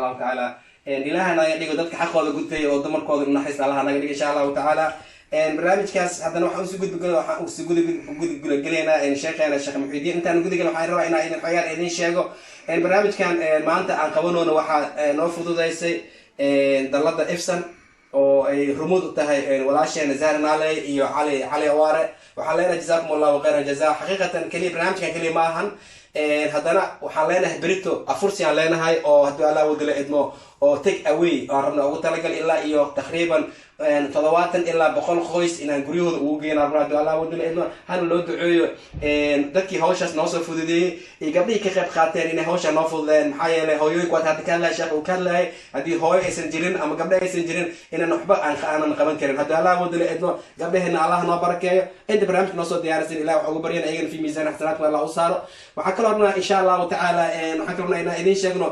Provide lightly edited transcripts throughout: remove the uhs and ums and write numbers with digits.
Allahu tacaala. Ilaaha naga dhigo dadka xaqooda gutay oo dumarkooda naxariista. Allaha naga dhigo, insha Allahu tacaala. Barnaamijkaas haddana waxaan usii gudagelaynaa sheekheena, Sheekh Muxidiin. Intaan gudagelin, waxaan rabaa inaan idin xogaan idin sheego. Barnaamijkan maanta aan qabanoono waxaa noo fududeysay dalada Ifsan, oo ay rumuud u tahay walaasheena Zahra Naaley iyo Cali Cali Awaare. Waxaan leenahay jazaakum Allahu khayran jaza. Xaqiiqatan keliya barnaamijkan keliya ma ahan, haddana waxaan leenahay berito afursi aan leenahay, oo haddii Allah wadala idmo oo take away aan rabna ugu talagal ilaa iyo taqriiban 70 ilaa 100 qoys inaan guryahooda ugu geyna rabna, haddii Allah wadala idmo. Hana loo duceeyo dadkii hawshaas noo soo fududeeyey iyo gabdhihii ka qayb qaateen inay hawshaa noo fududeeyeen. Maxaa yeelay, hooyooyinku waad hadda ka hadlaya, sheekh uu ka hadlayay, haddii hooyo aysan jirin ama gabdho aysan jirin, inaan waxba aan aanan qaban karin. Haddii Allah wadala idmo, gabdhaheena Allah noo barakeeyo. Inta barnaamijka noo soo diyaarisan, Ilah waxa ugu baryan ayagana fi miisaan xasanaadka Allah u saaro. Waxaan kaloo rabnaa, insha Allahu tacaala, waxaan kaloo rabnaa inaan idiin sheegno,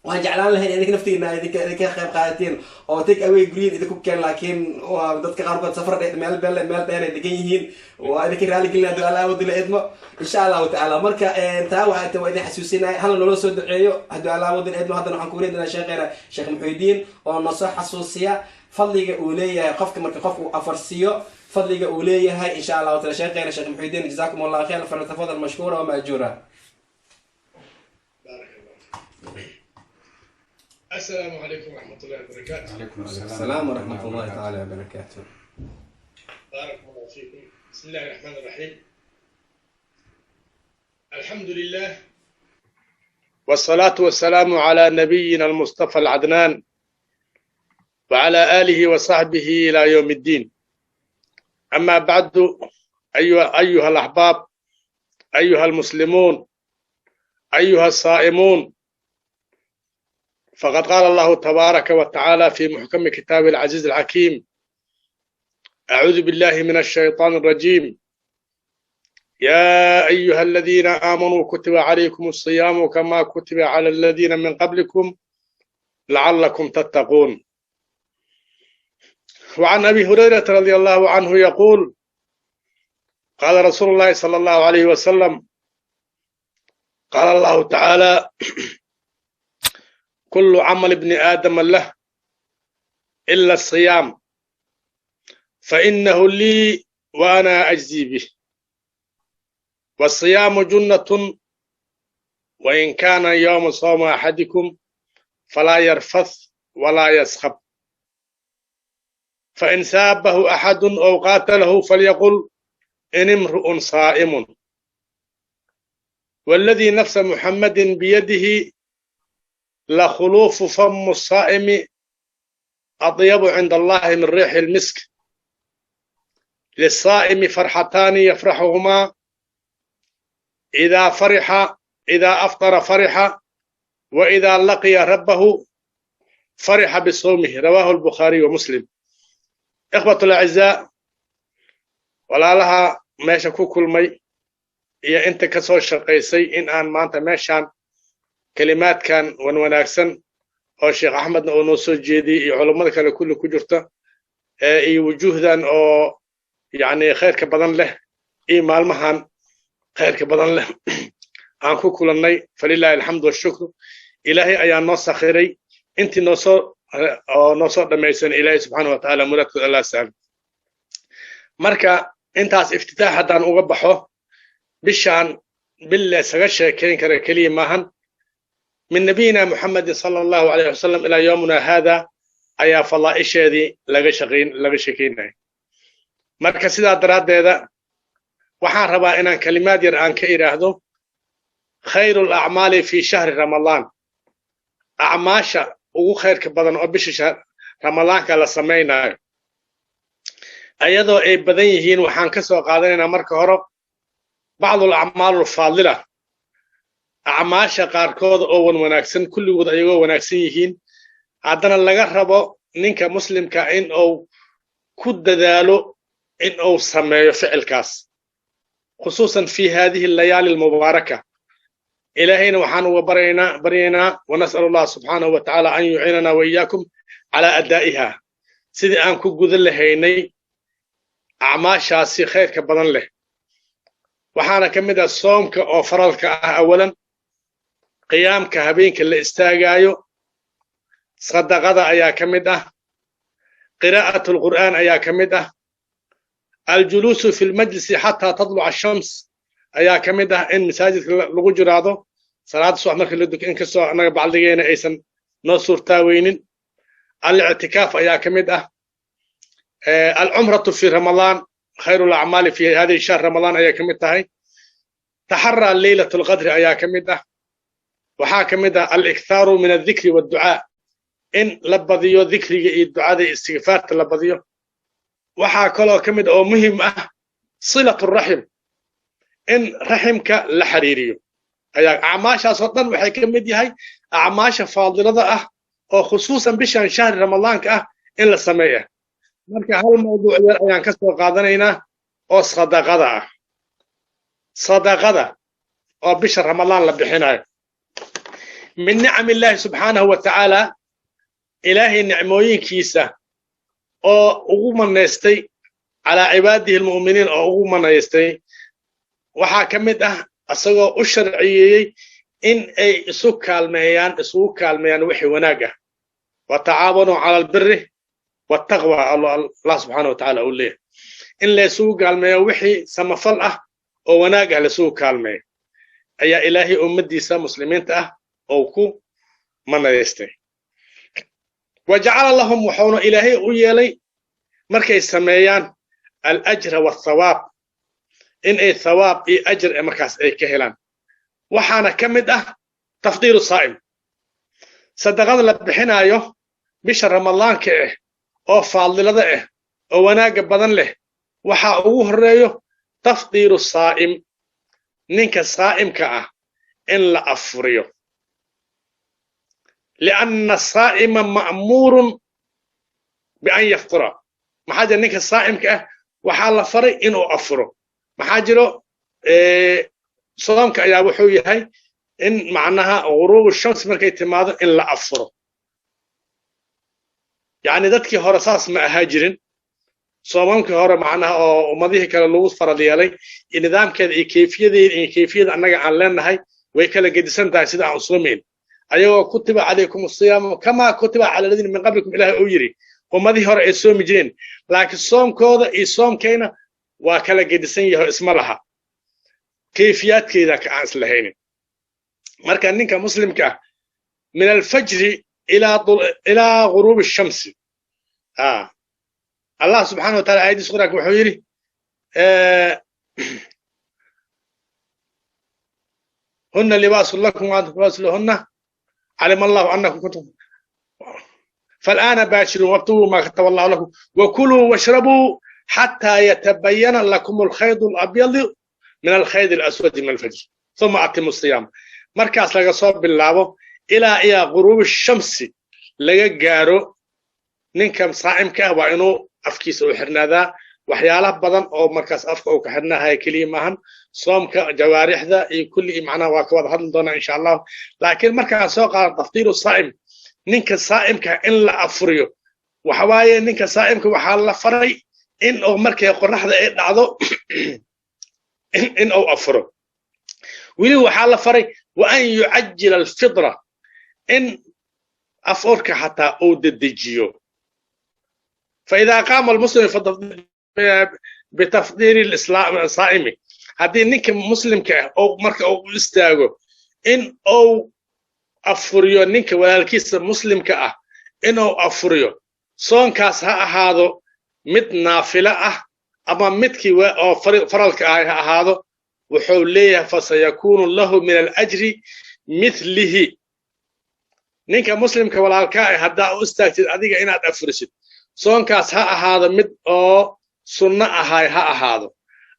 waan jeclaan lahayn idinka naftiina idinka qayb qaadateen oo take away guryihin idinku keen, laakiin waa dadka qaarkood safar dhe meel beel meel dheer ay degan yihiin. Waa idinka raali gelina, haddii Allah wadila idmo, insha Allahu tacaala. Marka taa waxaa waa idin xasuusinaya, hala naloo soo duceeyo, haddii Allah wadila idmo. Haddana waxaan ku wareedinaa sheekheena, Sheekh Muxuudiin, oo nasoo xasuusiya fadliga uu leeyahay qofka marka qof uu afarsiiyo, fadliga uu leeyahay, insha Allahu taala. Sheekheena Sheekh Muxuudiin, jazakum Allah khayr, falyatafadal mashkuura wa maajuura. بارك الله. السلام عليكم ورحمة الله وبركاته. عليكم. السلام ورحمة الله تعالى وبركاته. بارك الله فيكم. بسم الله الرحمن الرحيم. الحمد لله والصلاة والسلام على نبينا المصطفى العدنان وعلى آله وصحبه إلى يوم الدين. أما بعد، أيها الأحباب، أيها المسلمون، أيها الصائمون، فقد قال الله تبارك وتعالى في محكم كتابه العزيز الحكيم: أعوذ بالله من الشيطان الرجيم، يا أيها الذين آمنوا كتب عليكم الصيام كما كتب على الذين من قبلكم لعلكم تتقون. وعن أبي هريرة رضي الله عنه يقول: قال رسول الله صلى الله عليه وسلم: قال الله تعالى: كل عمل ابن آدم له إلا الصيام فإنه لي وأنا أجزي به، والصيام جنة، وإن كان يوم صوم أحدكم فلا يرفث ولا يصخب، فإن سابه أحد أو قاتله فليقل إني امرؤ صائم، والذي نفس محمد بيده لخلوف فم الصائم أطيب عند الله من ريح المسك، للصائم فرحتان يفرحهما: إذا فرح إذا أفطر فرح، وإذا لقي ربه فرح بصومه. رواه البخاري ومسلم. إخوة الأعزاء، walaalaha meesha ku kulmay iyo inta ka soo shaqaysay in aan maanta meeshaan kelimaadkan wan wanaagsan oo Sheekh Axmedna uu noo soo jeediyey iyo culummada kale kulli ku jirta iyo wujuuhdan oo yacni khayrka badan leh iyo maalmahan khayrka badan leh aan ku kulannay، فلله الحمد والشكر. Ilaahay ayaa noo sakhiray. Intii noosoo oo noo soo dhammaysan, Ilaahay subxaana wa tacaala muraadkooda Allah sahlo. Marka intaas iftitaax haddaan uga baxo, bishaan bil laysaga sheekayn kara keliya maahan. من نبينا محمد صلى الله عليه وسلم إلى يومنا هذا ayaa fadaa'isheedii laga shaqayn laga sheekaynaya. Marka sidaa daraaddeeda waxaan rabaa inaan kalimaad yar aan ka idhaahdo خير الأعمال في شهر رمضان، acmaasha ugu khayrka badan oo bisha Ramadaanka la samaynayo. Ayadoo ay badan yihiin, waxaan ka soo qaadanaynaa marka hore بعض الأعمال الفاضلة، acmaasha qaarkooda oo wan wanaagsan, kulligood ayagoo wanaagsan yihiin, haddana laga rabo ninka muslimka in uu ku dadaalo in uu sameeyo ficilkaas، خصوصا في هذه الليالي المباركة. Ilaahayna waxaan uga baryaynaa ونسأل الله سبحانه وتعالى أن يعيننا وإياكم على أدائها، sidii aan ku gudan lahaynay acmaashaasi khayrka badan leh. Waxaana ka mid ah soomka oo faralka ah awalan, qiyaamka habeenka la istaagaayo. Sadaqada ayaa ka mid ah, qiraa'atu alqur'aan ayaa ka mid ah, aljuluusu fi lmajlisi xataa tadluca ashams ayaa ka mid ah, in masaajidka lagu jiraado salaada subax marka la duko, inkastoo annaga bacdigeena aysan noo suurtaaweynin. Alictikaaf ayaa ka mid ah, alcumratu fi ramadaan, khayru lacmaali fi hadihi shahr ramadaan ayaa ka mid tahay, taxaraa leylat alqadri ayaa ka mid ah. Waxaa ka mid ah alikhaaru min aldikri waadducaa, in la badiyo dikriga iyo ducada iyo istigfaarta la badiyo. Waxaa kaloo ka mid oo muhim ah silatu raxim, in raximka la xiriiriyo. Ayaa acmaashaas oo dhan waxay ka mid yahay acmaasha faadilada ah oo khusuusan bishan shahri ramadaanka ah in la sameeya. Marka hal mawduuc yar ayaan ka soo qaadanaynaa oo sadaqada ah, sadaqada oo bisha ramadaan la bixinayo. Min nicam illaahi subxaanahu wa tacaala, ilaahay nicmooyinkiisa oo ugu manaystay calaa cibaadihi almu'miniin oo ugu manaystay, waxaa ka mid ah isagoo u sharciyeeyey in ay isu kaalmeeyaan, isugu kaalmeeyaan wixii wanaag ah. Wa tacaawanuu cala albiri waltaqwa, Allah subxaana wa tacaala uu leeyahay in la isugu kaalmeeyo wixii samafal ah oo wanaag ah, laisugu kaalmeeyo ayaa ilaahay ummaddiisa muslimiinta ah oo ku manaystay. Wa jacala lahum, wuxuuna ilaahay u yeelay markay sameeyaan alajra walthawaab, in ay thawaab iyo ajr ee markaas ay ka helaan. Waxaana ka mid ah tafdiiru saa'im, sadaqada la bixinaayo bisha ramadaanka ah oo faadilada ah oo wanaagga badan leh. Waxaa ugu horreeyo tafdiiru saa'im, ninka saa'imka ah in la afuriyo, lianna saa'ima ma'muurun bian yaftira. Maxaa jira? Ninka saa'imka ah waxaa la faray inuu afuro. Maxaa jiro? Soomka ayaa wuxuu yahay in macnaha ghuruubu shams markay timaado in la afuro. Yacni dadkii hore saas ma ahaa jirin. Soomamkii hore macnaha oo ummadihii kale lagu farad yeelay iyo nidaamkeeda iyo kayfiyadeeda iyo kayfiyada annaga aan leenahay way kala gedisan tahay sida aan soomayn. Ayagoo kutiba calaykum asiyaamu kamaa kutiba cala aladiina min qablikum Ilaahay uu yidhi, ummadihii hore ay soomi jireen, laakiin soomkooda iyo soomkayna waa kala gedisan yahay, isma laha, kayfiyaadkeeda ka aan islahaynin. Marka ninka muslimka ah min alfajri ilaa ghuruubi shamsi, Allah subxaana wa taala aayadiis quraanka wuxuu yidhi: huna libaasun lakum wa antum libaasun lahunna, calima allahu annakum kuntum fal'aana baashiruu wabtaguu maa kataba allahu lakum wakuluu washrabuu xataa yatabayana lakum alkhaydu alabyadu min alkhayd alaswadi min alfajr thuma atimu siyaam. Markaas laga soo bilaabo ilaa iyo ghuruubi shamsi laga gaaro, ninka saa'imka ah waa inuu afkiisa u xirnaadaa. Waxyaalaha badan oo markaas afka uu ka xirnaahaya keliya maahan soomka, jawaarixda iyo kulli macnaha waa ka wada hadli doonaa insha Allah. Laakiin markaan soo qaado tafdiiru saa'im, ninka saa'imka in la afuriyo, waxa waaye ninka saa'imka waxaa la faray in uu markay qoraxda ay dhacdo in uu afuro. Weli waxaa la faray wa an yucajjila alfitra, in afurka xataa uu dedejiyo. Faidaa qaama almuslimu bitafdiiri saa'imi, haddii ninka muslimka ah oo marka uu istaago in uu afuriyo ninka walaalkiisa muslimka ah, inuu afuriyo, soonkaas ha ahaado mid naafilo ah ama midkii oo faralka ah ha ahaado, wuxuu leeyahay fasayakuunu lahu min alajri mithlihi. Ninka muslimka walaalkaa ah haddaa u istaagtid adiga inaad afurisid, soonkaas ha ahaado mid oo sunno ahay ha ahaado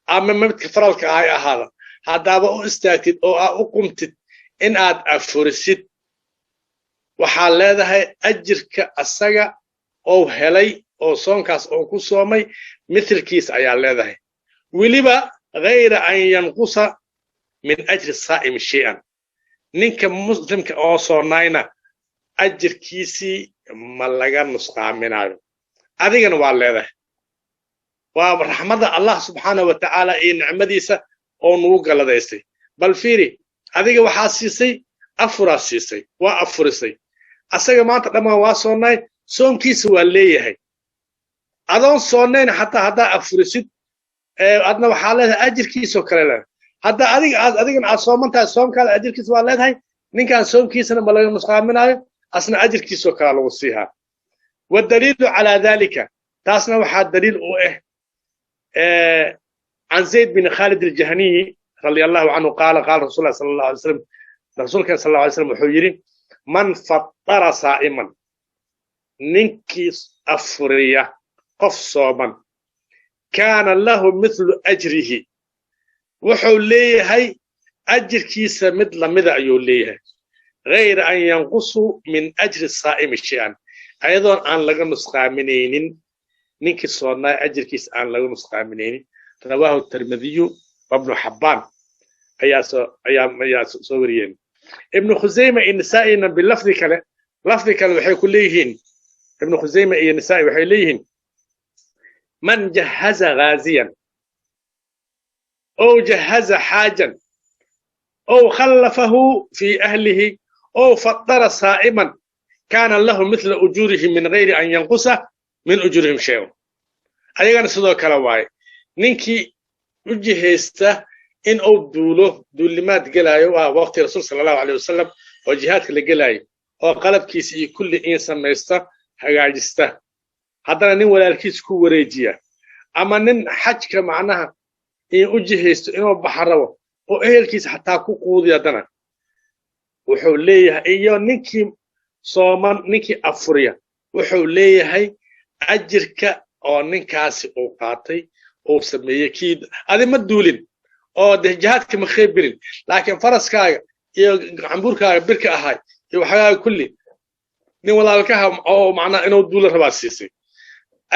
ama midka faralka ahay ahaado, haddaaba u istaagtid oo aa u qumtid in aad afurisid, waxaa leedahay ajirka asaga ou helay oo soonkaas uu ku soomay mithlkiis ayaa leedahay, weliba ghayra an yanqusa min ajri saa'imi shay-an. Ninka muslimka oo soonayna ajirkiisii ma laga nusqaaminayo, adigana waa leedahay. Waa raxmadda Allah subxaana wa tacaala iyo nicmadiisa oo nugu galladaystay. Bal fiiri, adiga waxaa siisay afuraa siisay, waa afurisay. Asaga maanta dhammaan waa soonnaay, soonkiisa waa leeyahay. Adoon soonayn xataa haddaa afurisid, adna waxaa leedahay ajirkiisoo kale leedahay. Hadda adiga aad adigana aad sooman tahay, soomkaada ajirkiisa waa leedahay. Ninkan soomkiisana ma laga nusqaaminaayo, asna ajirkiisoo kalea lagu siihaa. Waddaliilu calaa dalika, taasna waxaa daliil u ah can Zayd bin Khalid Aljahaniyi radia Allahu canhu qaala qaala rasul lah sala Allahu alay slam, rasuulkan sal Allahu alay slam wuxuu yidhi: "Man fattara saa'iman", ninkii afuriya qof sooman, "kaana lahu mithlu ajrihi", wuxuu leeyahay ajirkiisa mid lamida ayuu leeyahay, "gayra an yanqusuu min ajri saa'imi shay-an", ayadoon aan laga nusqaaminaynin, ninkii soonnaa ajirkiisa aan laga nusqaaminaynin. Rawaahu Tirmidiyu wabnu Xabbaan ayaa soo wariyeen. Ibnu Khusayma iyo Nisaa'ina bilafdi kale, lafdi kale waxay ku leeyihiin, Ibnu Khusayma iyo Nisaa'i waxay leeyihiin: "Man jahaza gaaziyan ow jahaza xaajan ow khallafahu fi ahlihi ow faddara saa'iman, kaana lahu mithla ujuurihi min gayri an yanqusa min ujuurihim shay-un." Ayagana sidoo kale waaye, ninkii u jihaysta in uu duulo, duulimaad gelaayo, waa waqti rasuul sala Allahu alayh wasalam oo jihaadka la gelaayo, oo qalabkiisa iyo kulli in samaysta, hagaajista, haddana nin walaalkiis ku wareejiya, ama nin xajka macnaha in u jihaysto inuu baxa rabo oo ehelkiisa xataa ku quudiy, haddana wuxuu leeyahay, iyo ninkii sooman ninkii afuriya, wuxuu leeyahay ajirka oo ninkaasi uu qaatay, uu sameeyey. Kii adi ma duulin oo dee jihaadka ma qayb gelin, laakiin faraskaaga iyo cambuurkaaga birka ahay iyo waxyaaga kulli nin walaalkaha oo macnaa inuu duula rabaa siisay,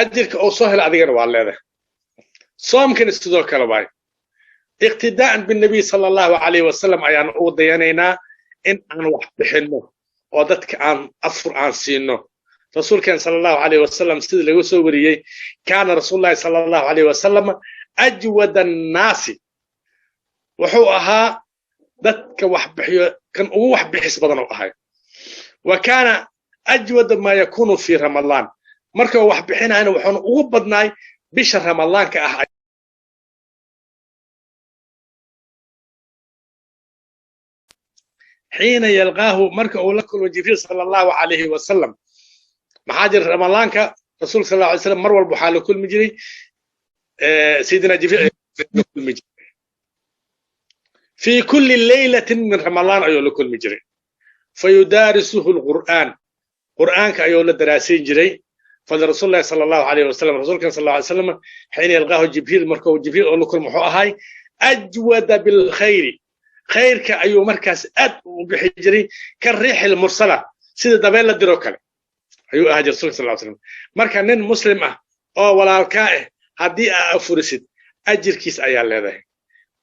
ajirka uu soo hela adigana waa leedahay. Soomkana sidoo kale waaye. Iqtidaa'an binnabiy sala Allahu alayhi wasalam ayaan ugu dayanaynaa in aan wax bixinno oo dadka aan afur aan siino. Rasuulkeen sala Allahu alayhi wasalam sida laga soo wariyey, kaana rasuulullahi sala Allahu alayhi wasalam ajwada annaasi, wuxuu ahaa dadka wax bixiyo kan ugu wax bixis badan uu ahay. Wa kaana ajwada maa yakunu fi Ramadaan, marka uu wax bixinayana wuxuuna ugu badnaay bisha Ramadaanka ah. Xiina yalqaahu, marka uu la kulmo Jibriil sala Allahu alayhi wasalam. Maxaa jira, Ramadaanka rasuulka sal alay slam mar walba waxaa la kulmi jiray sayidina Jibriil, la kulmi jiray fi kulli laylatin min Ramadaan ayuu la kulmi jiray. Fayudaarisuhu lqur'aan, qur'aanka ayuu la daraasayn jiray. Falirasuul lahi sala Allahu alayhi wasalam, rasuulkan sal alay slam, xiina yalqaahu Jibriil, markuu Jibriil oo la kulmo, wuxuu ahay ajwada bilkhayri, khayrka ayuu markaas aad u bixi jiray, ka riixi lmursala, sida dabeel la diroo kale ayuu ahaa jira rasulka sal slam. Marka nin muslim ah oo walaalkaa ah haddii aa afurisid, ajirkiis ayaa leedahay.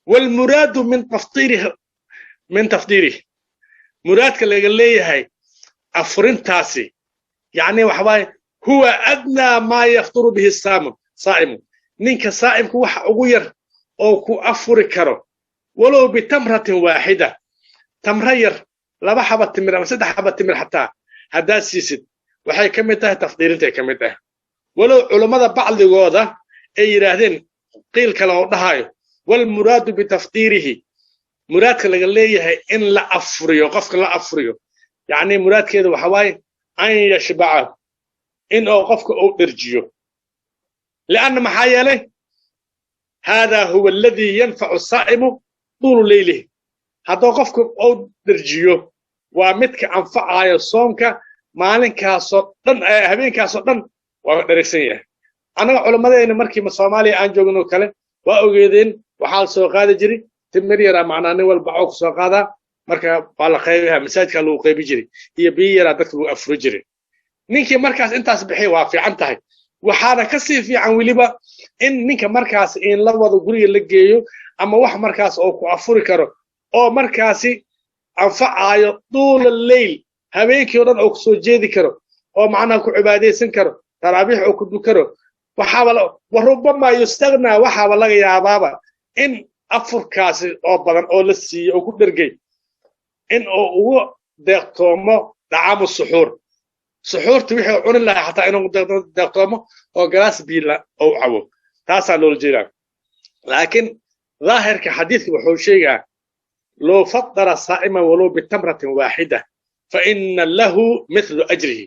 Waalmuraadu min tafdiirihi, min tafdiirihi, muraadka laga leeyahay afurintaasi, yacni waxa waaye, huwa adnaa maa yafturu bihi saamu saa'imu, ninka saa'imku waxa ugu yar oo ku afuri karo, walow bitamratin waaxida, tamro yar, laba xaba timir ama saddex xaba timir xataa haddaad siisid, waxay ka mid tahay tafdiirintay ka mid ah. Walow culummada bacdigooda ay yidhaahdeen qiil kale oo dhahayo: walmuraadu bitafdiirihi, muraadka laga leeyahay in la afuriyo qofka la afuriyo, yacni muraadkeeda waxa waaye an yashbaca, in oo qofka uu dherjiyo, lianna, maxaa yeelay, haadaa huwa aladii yanfacu saa'imu tuulu leylihi. Hadduu qofka uu dherjiyo, waa midka anfacayo soomka maalinkaasoo dhan, habeenkaasoo dhan waa dheragsan yahay. Annaga culammadeena markii Soomaaliya aan joogno kale waa ogeedeen, waxaa la soo qaadi jiray timir yaraa, macnaa nin walba coo ku soo qaadaa, marka waa la qaybaha, masaajidkaa lagu qaybi jiray, iyo biyo yaraa dadka lagu afuri jiray. Ninkii markaas intaas bixiy waa fiican tahay. Waxaana ka sii fiican weliba in ninka markaas in la wado guriga la geeyo, ama wax markaas oo ku afuri karo oo markaasi anfacaayo duula leyl, habeenkii o dhan oo kusoo jeedi karo, oo macnaha ku cibaadaysan karo, taraabiix oo ku dukaro. Waxaaba wa rubama yustagnaa, waxaaba laga yaabaaba in afurkaasi oo badan oo la siiyey oo ku dhergay in uu ugu deeqtoomo. Dacaamu suxuur, suxuurta wixii cuni lahaa xataa inuu deeqtoomo oo galaas biila ou cabo, taasaa loola jeedaa. Laakiin daahirka xadiidka wuxuu sheegaa: low faddara saa'iman walow bitamratin waaxida fa ina lahu mithlu ajrihi.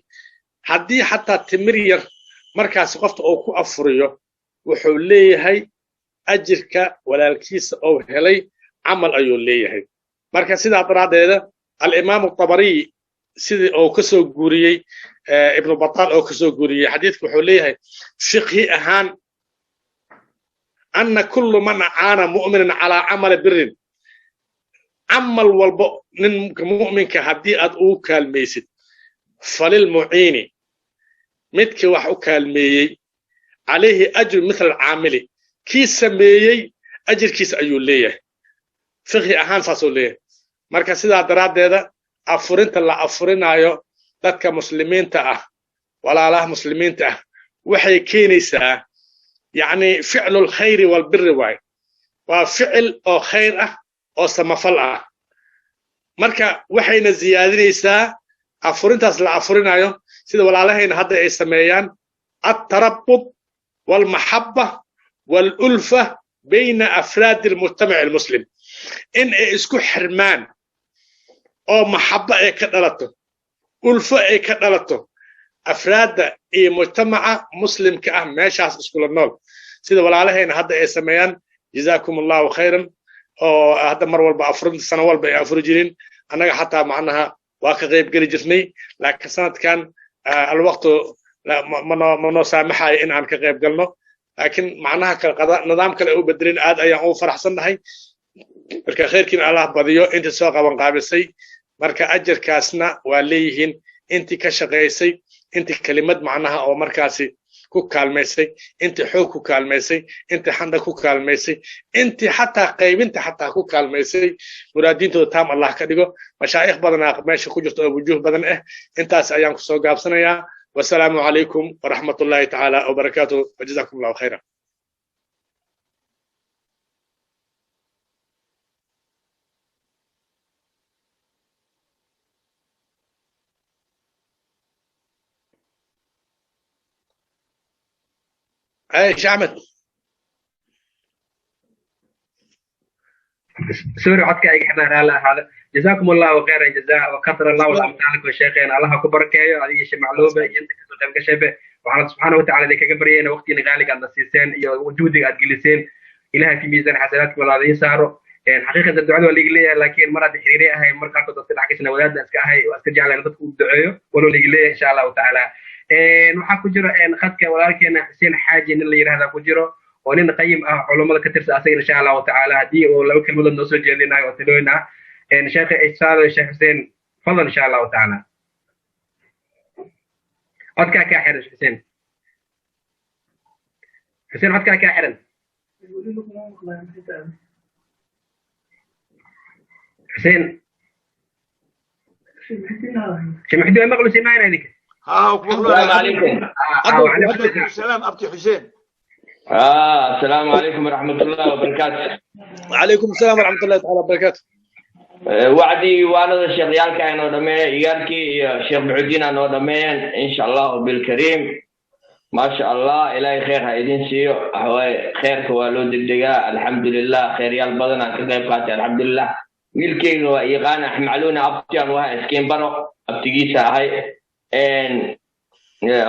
Haddii xataa timir yar markaasi qofta uu ku afuriyo, wuxuu leeyahay ajirka walaalkiisa ou helay camal ayuu leeyahay. Marka sidaa daraaddeeda alimaamu tabariy sidii uu ka soo guuriyey, Ibnu Bataal oo ka soo guuriyey xadiidka, wuxuu leeyahay fiqhi ahaan anna kullu man acaana mu'minan calaa camali birin, camal walbo ninka mu'minka haddii aad ugu kaalmaysid, falilmuciini, midkii wax u kaalmeeyey, calayhi ajru mithla alcaamili, kii sameeyey ajirkiisa ayuu leeyahay. Fiqhi ahaan saasuu leeyahay. Marka sidaa daraaddeeda afurinta la afurinaayo dadka muslimiinta ah, walaalaha muslimiinta ah, waxay keenaysaa yacni ficlu lkhayri walbiri waay, waa ficil oo khayr ah oo samafal ah. Marka waxayna ziyaadinaysaa afurintaas la afurinayo, sida walaalahayna hadda ay sameeyaan, altarabud walmaxaba walulfa bayna afraadi almujtamaci almuslim, in ay isku xirmaan oo maxabo ay ka dhalato, ulfo ay ka dhalato afraadda iyo mujtamaca muslimka ah meeshaas iskula nool, sida walaalahayna hadda ay sameeyaan. Jazaakum Allahu khayran. Oo hadda mar walba afurinta sano walba ay afuri jireen, annaga xataa macnaha waa ka qayb geli jirnay, laakiin sanadkan alwaqtu manoo saamaxayo in aan ka qayb galno. Laakiin macnaha nidaam kale u bedelin, aad ayaan ugu faraxsannahay. Marka khayrkiina Allah badiyo intii soo qaban qaabisay. Marka ajarkaasna waa leeyihiin intii ka shaqaysay, intii kelimad macnaha oo markaasi ku kaalmaysay, intii xoog ku kaalmaysay, intii xandha ku kaalmaysay, intii xataa qaybinta xataa ku kaalmaysay. Muraadiintooda taam Allah ka dhigo. Mashaayikh badanaa meesha ku jirta oo wujuuh badan ah. Intaas ayaan kusoo gaabsanayaa. Wasalaamu calaykum waraxmat ullahi tacaala wabarakaatuh, wajazakum Allahu khayra. ايش احمد؟ Sorry, codka iga xirnaa, raalli ahaada. Jazaakum Allahu khayran jazaa wa kathara Allahu amtaalaka sheekheen. Allaha ku barakeeyo adiga sheekh Macluuba iyo inta kasoo qayb gashayba. Waxaan subxaana watacaala idinkaga baryayna waqtigiina qaaliga aad na siiseen iyo juhdiga aad geliseen, Ilahay fi miisaan xasanaadka wala idiin saaro. Xaqiiqatan ducada waa liigi leeyahay, laakiin mar hadda xiriiri ahay, mar qaarkood dadka dhex gashana, wadaadna iska ahay, waa iska jeclayn dadku u duceeyo waloo liigi leeyahay, insha Allahu tacaala. Waxaa ku jiro khadka walaalkeena Xuseen Xaaji, nin la yidhahda ku jiro oo nin qayim ah, culummada ka tirsan asaga. Insha Allahu tacaala haddii uu laba kelmadood noo soo jeedinayo oo talooyin ah, sheekh isaado, Sheekh Xuseen, fadal, insha Allahu tacaala. Codkaa kaa xiran, Xuseen. Xuseen, codkaa kaa xiran. Xuseen, Sheekh Muxudiin, waa maqlusi maayna idinka? ها. السلام عليكم. وعليكم السلام أبتي حسين. السلام عليكم ورحمة الله وبركاته. وعليكم السلام ورحمة الله تعالى وبركاته. Wacdi waanada sheekhyaalka inoo dhameeya, igaalkii iyo Sheekh Muxudiin noo dhameeyeen, insha Allahu bilkariim. Maasha Allah, Ilaahay khayr ha idin siiyo. Waxawaaye khayrka waa loo degdegaa. Alxamdulilah, khayryaal badan aan ka qayb qaatay, alxamdulilah. Wiilkeyga waa iqaan Axmacluuna, abtiyan waha iskiin baro, abtigiisa ahay.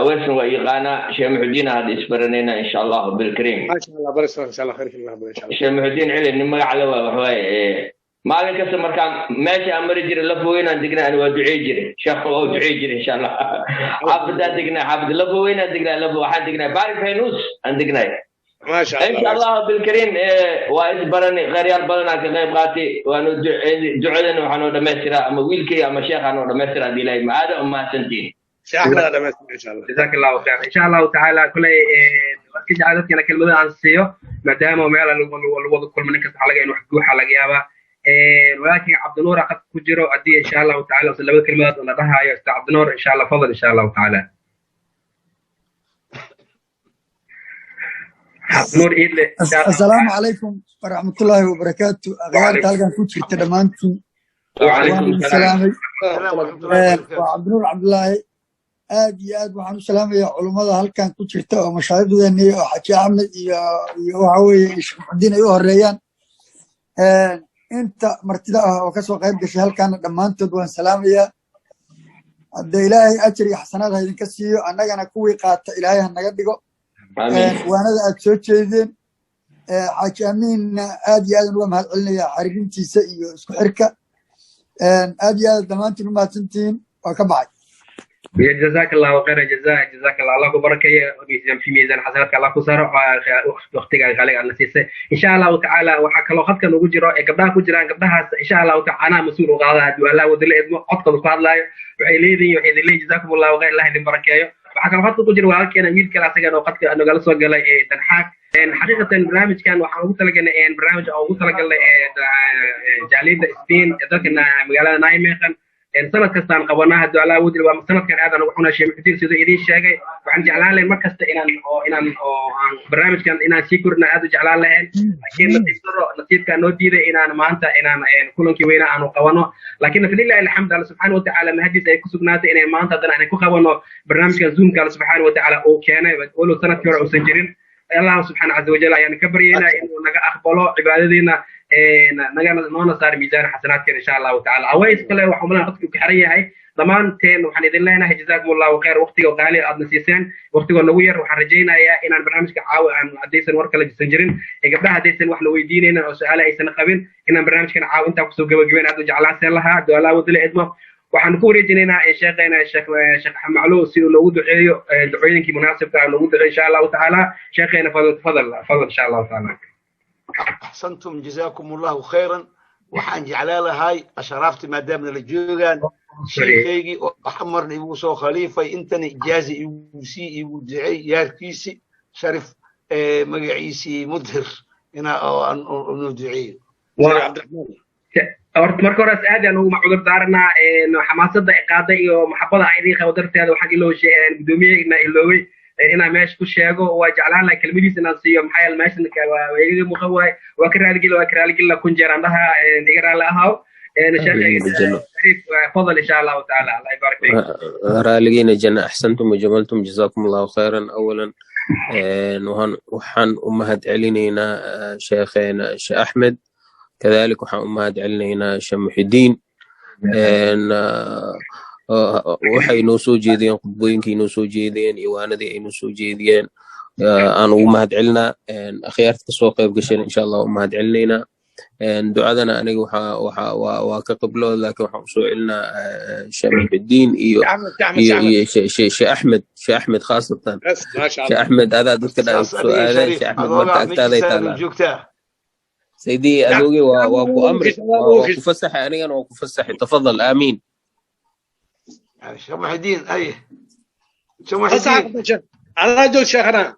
Aweesna waa iqaana. Sheekh Muxudiin hadda isbaranayna, insha Allahu bilkariim. ما شاء الله، بارك ان شاء الله، خير الله ان شاء الله. Sheekh Muxudiin Cili nin magac le waa. Waxawaaye maalin kasta markaan meesha aan mari jiray, Lafoweynaan degnaa, ani waa ducey jiray, sheekh waa ducey jiray, insha Allah. Xaafadaan degnaa, xaafad Lafoweynaan degnaa, lafo waxaan degnaa Baari Faynuus aan degnay. ما شاء insha الله. Allah bilkariim, waa isbarani, khayryaal badan aan ka qayb qaatay. Waanu ducadana waxaa noo dhamaystiraa ama wiilkay ama sheekhaa noo dhamaystira haddii Ilahay ma aada umahadsantihin. شيخ احمد هذا ان شاء الله. Jazaak Allahu khayr. Insha Allahu tacaala kuley waan ka jeclay dadkana kelmada aan siiyo, maadaama meel lagu wada kulmo, nin kasta waxaa laga in wax guuxa laga yaabaa. Walaalkii Cabdinuur qadka ku jiro, haddii insha Allahu tacaala use labada kelmadood la dhahayo. Ustaz Cabdinuur, insha Allah, fadal, insha Allahu tacaala. Cabdinuur Iidle, insha Allah. Asalaamu calaykum waraxmatullaahi wabarakaatu. Akhyaarta halkan ku jirta dhammaantiin. وعليكم Waan idin السلام. salaamay. السلام ورحمة الله وبركاته. Waa Cabdinuur Cabdulaahi. Aad iyo aad waxaan u salaamayaa culummada halkan ku jirta oo mashaayikhdeenii oo Xaaji Axmed iyo waxa weeye Sheekh Muxudiin ay u horeeyaan. Inta martida ah oo kasoo qayb gashay halkaana dhammaantood waan salaamayaa. Hadde Ilaahay ajar iyo xasanaad ha idinka siiyo, annagana kuwii qaata Ilaahay ha naga dhigo. Amiin. Waanada aad soo jeedeen, Xaaji Amiinna aad iyo aadan uga mahad celinayaa xariirintiisa iyo isku xirka. Aad iyo aad dhammaantiin u mahadsantihiin. Waa ka baxay. جزاك الله خير جزاك، جزاك الله، الله كبركة في ميزان حسناتك الله كسر waqtiga qaaliga aad siisay. Insha Allahu tacaala waxaa kaloo khadkan ugu jiro ee gabdhaha ku jiraan, gabdhahaas insha Allahu tacaala mas-uul u qaada haddii Allah wadila idmo codkooda ku hadlaayo. Waxay leeyihiin, waxay idin leeyihiin jazakum Allahu khayr, Allah idin barakeeyo. Waxaa kaloo khadka ku jira walaalkeena wiil kale asagan oo khadka nagala soo galay ee Danxaaq. Xaqiiqatan barnaamijkan waxaan ugu talagalnay, barnaamij aan ugu talagalnay jaaliyadda Spain ee dalka magaalada Nijmegen. Sanad kastaan qabanaa hadduu Allah awoodi. Waa sanadkan aad aan ugu xunaa. Sheekh Muxudiin siduu idiin sheegay, waxaan jeclaan lahayn mar kasta inaan oo aan barnaamijkan inaan sii kordhina aad u jeclaan lahayn, laakiin nasiib daro nasiibkaa noo diiday inaan maanta inaan kulankii weynaa aanu qabano. Laakiin falilahi alxamd, Alla subxaana watacaala mahadiisa ay ku sugnaatay inay maanta haddana aan ku qabano barnaamijkan Zoomka Alla subxaana watacaala uu keenay, walow sanadkii hore uusan jirin. Allah subxaana caza wajal ayaan ka baryaynaa inuu naga aqbalo cibaadadiina, nagana noona saar miisaan xasanaadkeena insha Allahu tacaala. Aways kale waxaan umaleyn qadku ku xiran yahay. Dhammaanteen waxaan idin leenahay jazaakum Allahu khayr. Waqtiga qaali aadna siiseen, waqtigoo nagu yar, waxaan rajaynayaa inaan barnaamijka caawa aan haddaysan war kale jisan jirin ee gabdhaha haddaysan wax na weydiinaynin oo su-aale aysan qabin, inaan barnaamijkan caawa intaa kusoo gabagabeyn aad u jeclaaseen lahaa hadduu Allah wadila idmo. Waxaan ku wareejinaynaa sheekheena Sheekh Macluul si uu noogu duceeyo, ducooyinkii munaasibka ah noogu duceeyo insha Allahu tacaala. Sheekheena, fadal fadal fadal insha Allahu tacaala. أحسنتم، جزاكم الله خيرا. Waxaan jeclaa lahay ashraafta maadaamna la joogaan, sheekaygii oo Xamarna igu soo khaliifay, intana ijaaza igu sii igu ducey yaarkiisi Sharif, magaciisii Mudhir, ina noo duceeyo. Horta marka hore aad aan ugu cudur daaranaa xamaasadda ay qaaday iyo maxabada ay idiin qabo darteeda. Waxaan ilooshay gudoomiyahayna iloobay inaan meesha ku sheego. Waa jeclaan lahay kelmadiis inaan siiyo, maxaa yeele meeshan waa igaga muuqan waay. Waa ka raaligeli kun jeer aan dhahaa iga raalli ahaaw. Fadal insha Allahu tacaala, Allah ybarik fiik. Raaligiina janna. Axsantum wajamaltum, jazakum Allahu khayran. Awalan waxaan u mahad celinaynaa sheekheena Sheekh Axmed, kadalik waxaan u mahad celinaynaa Sheekh Muxidiin. Waxay noo soo jeediyeen, khudbooyinkay noo soo jeediyeen iyo waanadii ay noo soo jeediyeen aan ugu mahad celinaa. Akhyaarta kasoo qayb gasheen insha Allah u mahad celinaynaa. Ducadana aniga waxa waxa waa waa ka qiblood, laakiin waxaan usoo celinaa Sheekh Muxidiin iyo Sheekh Axmed khaasatan. Sheekh Axmed, adaa dadka dhan kusoo aaday. Sheekh Axmed, marka agtaaday taalaa saydii adoogi waa ku amri, waa ku fasaxay, anigana waa ku fasaxay. Tafadal, aamiin. Sheekh Muxidiin, ay Sheekh Muxidiin. أنا جو شيخنا.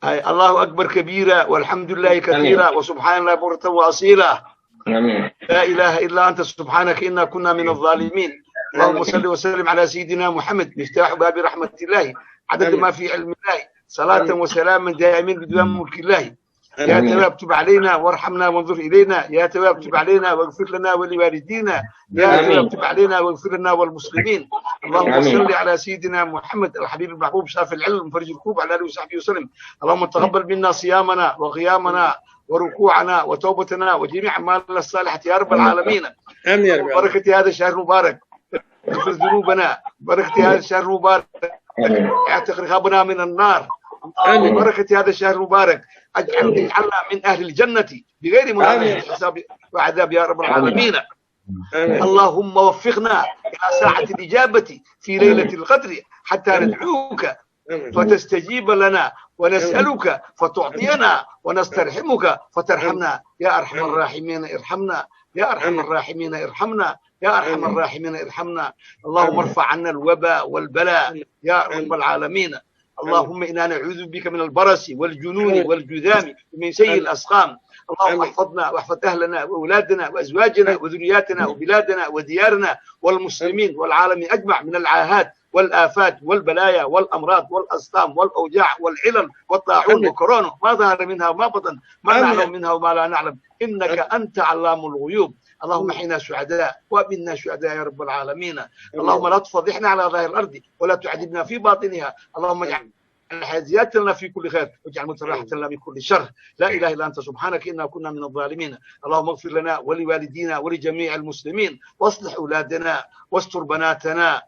الله أكبر كبيرا والحمد لله كثيرا وسبحان الله بكرة وأصيلا. آمين. لا إله إلا أنت سبحانك إنا كنا من الظالمين. اللهم صل وسلم على سيدنا محمد مفتاح باب رحمة الله عدد ما في علم الله، صلاة وسلاما دائمين بدوام ملك الله. يا تواب تب علينا وارحمنا وانظر إلينا، يا تواب تب علينا واغفر لنا ولوالدينا، يا تواب تب علينا واغفر لنا والمسلمين. اللهم صل على سيدنا محمد الحبيب المحبوب شافي العلم فرج الكوب على آله وصحبه وسلم. اللهم تقبل منا صيامنا وقيامنا وركوعنا وتوبتنا وجميع أعمالنا الصالحة يا رب العالمين. آمين يا رب. بركة هذا الشهر المبارك اغفر ذنوبنا، بركة هذا الشهر المبارك اعتق رقابنا من النار. آمين. بركة هذا الشهر المبارك اجعلنا من أهل الجنة بغير مناقشة حساب وعذاب يا رب العالمين. آمين. اللهم وفقنا إلى ساعة الإجابة في ليلة القدر حتى ندعوك فتستجيب لنا ونسألك فتعطينا ونسترحمك فترحمنا يا أرحم الراحمين ارحمنا، يا أرحم الراحمين ارحمنا، يا أرحم الراحمين ارحمنا. اللهم ارفع عنا الوباء والبلاء يا رب العالمين. اللهم إنا نعوذ بك من البرص والجنون والجذام ومن سيء الأسقام. اللهم احفظنا واحفظ أهلنا وأولادنا وأزواجنا وذرياتنا وبلادنا وديارنا والمسلمين والعالم أجمع من العاهات. والآفات والبلايا والأمراض والأسقام والأوجاع والعلل والطاعون وكورونا، ما ظهر منها وما بطن، ما نعلم منها وما لا نعلم، إنك أنت علام الغيوب. اللهم حينا سعداء ومنا سعداء يا رب العالمين. اللهم لا تفضحنا على ظاهر الأرض ولا تعذبنا في باطنها. اللهم اجعل الحياة لنا في كل خير واجعل الموت راحة لنا من كل شر. لا إله إلا أنت سبحانك إنا كنا من الظالمين. اللهم اغفر لنا ولوالدينا ولجميع المسلمين، واصلح أولادنا واستر بناتنا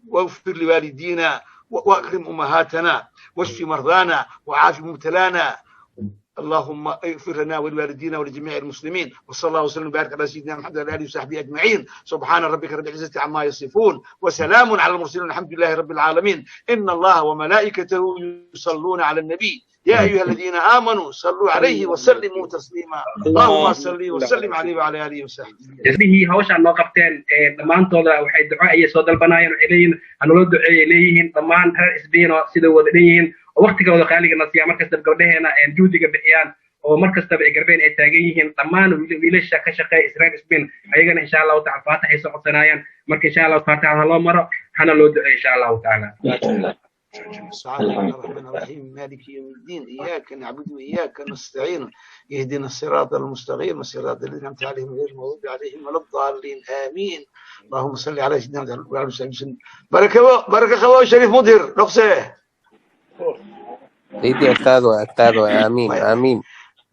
واغفر لوالدينا واكرم أمهاتنا واشف مرضانا وعاف مبتلانا. اللهم اغفر لنا ولوالدينا ولجميع المسلمين، وصلى الله وسلم وبارك على سيدنا محمد وعلى اله وصحبه اجمعين. سبحان ربك رب العزه عما يصفون وسلام على المرسلين، الحمد لله رب العالمين. ان الله وملائكته يصلون على النبي يا ايها الذين امنوا صلوا عليه وسلموا تسليما. اللهم صل وسلم عليه وعلى اله وصحبه. Isbihii hawshaan noo qabteen dhammaantooda waxay duco ayay soo dalbanayeen, waxay leeyihiin hanaloo duceeyay leeyihiin dhammaan reer Isbiin oo sida wada dhan yihiin oo waqtigooda qaaliga na siiya, markastaba gabdhaheena juhdiga bixiyaan oo mar kastaba ay garbeen ay taagan yihiin dhammaan wiilasha ka shaqeeya Israel Isbiin, ayagana insha Allahu tacala faatax ay soo codsanaayaan. Marka insha Allahu faataxa ha loo maro, hana loo duceeyo insha Allahu tacaala. الرحمن الرحيم مالك يوم الدين إياك نعبد وإياك نستعين اهدنا الصراط المستقيم صراط الذين أنعمت عليهم غير المغضوب عليهم ولا الضالين آمين. اللهم صل على سيدنا محمد وعلى آله وصحبه وسلم. بركة بركة خواو شريف مدير نقصه. سيدي agtaada waay, agtaada waay. Aamiin, aamiin.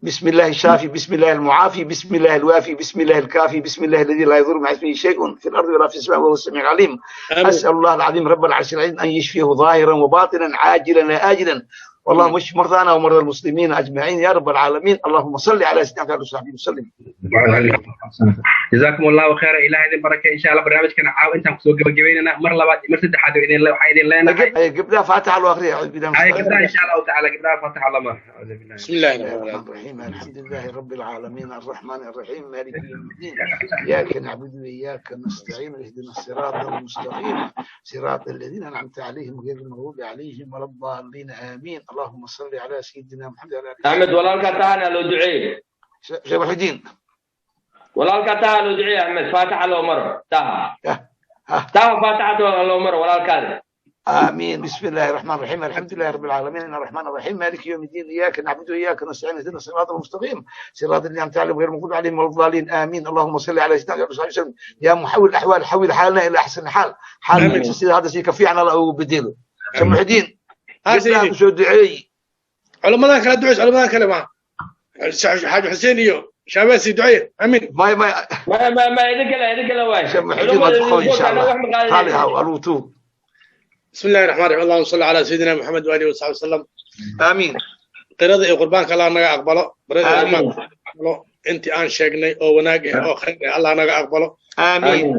بسم الله الشافي، بسم الله المعافي، بسم الله الوافي، بسم الله الكافي، بسم الله الذي لا يضر مع اسمه شيء في الارض ولا في السماء وهو السميع العليم. آمين. اسال الله العظيم رب العرش العظيم ان يشفيه ظاهرا وباطنا، عاجلا لا اجلا. اللهم اشف مرضانا ومرضى المسلمين اجمعين يا رب العالمين. اللهم صل على سيدنا محمد وصحبه وسلم. Jazaakum Allahu khayra, Ilaah idin barake insha Allah. Barnaamijkan caaw intaan kusoo gabagabeynana mar labaad iyo mar saddexaad oo idin waxaan idin leenahay قبلها فاتحه الاخريه، اعوذ بالله من ay الشيطان. Gabdhaha insha Allahu tacaala, gabdhaha faataxa lama. بسم الله بسم الله الرحمن الرحمن الرحيم. الحمد لله رب العالمين الرحمن الرحيم مالك يوم الدين إياك نعبد وإياك نستعين اهدنا الصراط المستقيم صراط الذين أنعمت عليهم غير المغضوب عليهم ولا الضالين آمين. اللهم صل على سيدنا محمد وعلى آله. Axmed, walaalkaa tahana loo duceeye. شيخ محي الدين. Walaalkaa taha loo duceeye, Axmed, faataxa loo maro taha. ها ها. Taha faataxa loo maro walaalkaada. آمين. بسم الله الرحمن الرحيم. الحمد لله رب العالمين الرحمن الرحيم مالك يوم الدين إياك نعبد وإياك نستعين اهدنا الصراط المستقيم صراط الذين أنعمت عليهم غير المغضوب عليهم ولا الضالين آمين. اللهم صل على سيدنا محمد وعلى آله وسلم. يا محول الأحوال حول حالنا إلى أحسن حال، حال آمين. سيدي هذا شيء كفي عنا أو بديله. شيخ محي الدين. ها. قبلها سيدي. كسو دعي. Culamadan kala duceys, culamadan kale ma Xaaji Xuseen iyo Shaabeesi duceeye, amiin. ما ما Ma idin kale, idin kale waay. شيخ محي الدين ما تدخل إن شاء الله خالي هاو الوتو. بسم الله الرحمن الرحيم. اللهم صل على سيدنا محمد واله وصحبه وسلم. آمين. Qirada iyo qurbaanka Allah naga aqbalo, qirada iyo آمين. qurbaanka aqbalo. Intii aan sheegnay oo wanaag ah oo khayr ah Allah naga aqbalo. آمين.